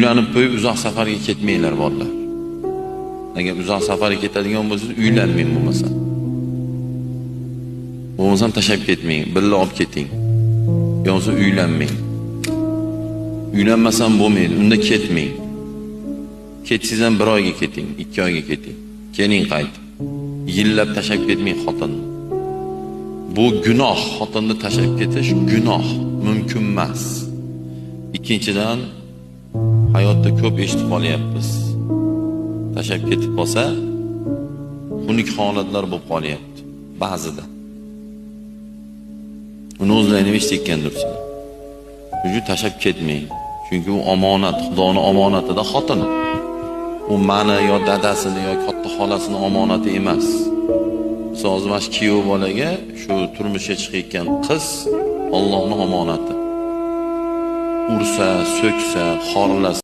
Uylanib qo'yib uzoq safarga ketmanglar, bolalar. Agar uzoq safarga ketadigan bo'lsangiz, uylanmang bo'lmasa. Bo'lmasam tashlab ketmang, birga olib keting. Yo bo'lmasa uylanmang. Uylanmasam bo'lmaydi, unda ketmang. Ketsangiz ham bir oyga keting, 2 oyga keting. Keling qaytib. Yillab tashlab ketmang xotinni. Bu gunoh, xotinni tashlab ketish gunoh, mumkin emas. Ikkinchidan, hayotda ko'p eshitib qolyapmiz. Tashlab ketib qolsa, xunuk holatlar bo'lib qolyapti ba'zida. Uni o'zlaring ham eshitgandirsizlar. Shuning uchun tashlab ketmang. Chunki u omonat, Xudoning omonatida xotin. U mani yo dadasini yo katta xolasini omonati emas. Misol hozir mana shu kuyov bolaga shu turmushga chiqayotgan qiz Allohning omonati. Ursa, so'ksa, xorlasa